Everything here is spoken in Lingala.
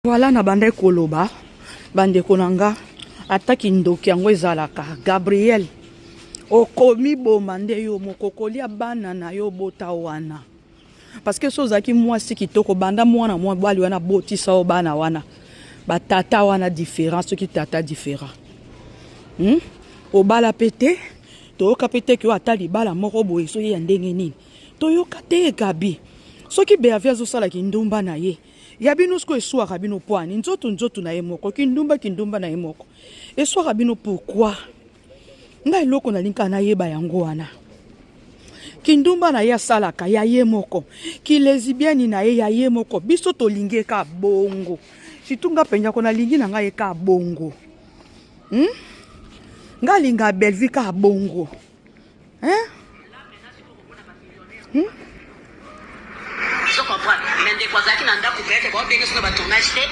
Voilà na bandaki koloba bandeko na nga ata kindoki yango ezalaka Gabriel okomiboma nde yo moko kolia bana na yo bota wana parce que so ozalaki mwasi kitoko banda mwana mobali wana abotisa yo bana wana batata wana différent soki tata différent hmm? Obala mpe te toyoka mpe te ke oyo ata libala moko boye soki ya ndenge nini toyoka te Gabi soki Bervi azosala kindumba na ye Ya bino sikoyo eswaka bino pwani nzoto nzoto na ye moko kindumba kindumba na ye moko eswaka bino pourquoi ngai eloko nalingi kaka nayeba yango wana kindumba na ye asalaka ya ye moko kilezibiani na ye ya ye moko biso tolingi ye kaka bongo surtout nga mpenza ko nalingi na ngai ye kaka bongo hmm? nga alinga Bellevue kaka bongo hein? Hmm? Ozo comprendre mais ndeko azalaki na ndako peut-être baobenge soki ba tournage te.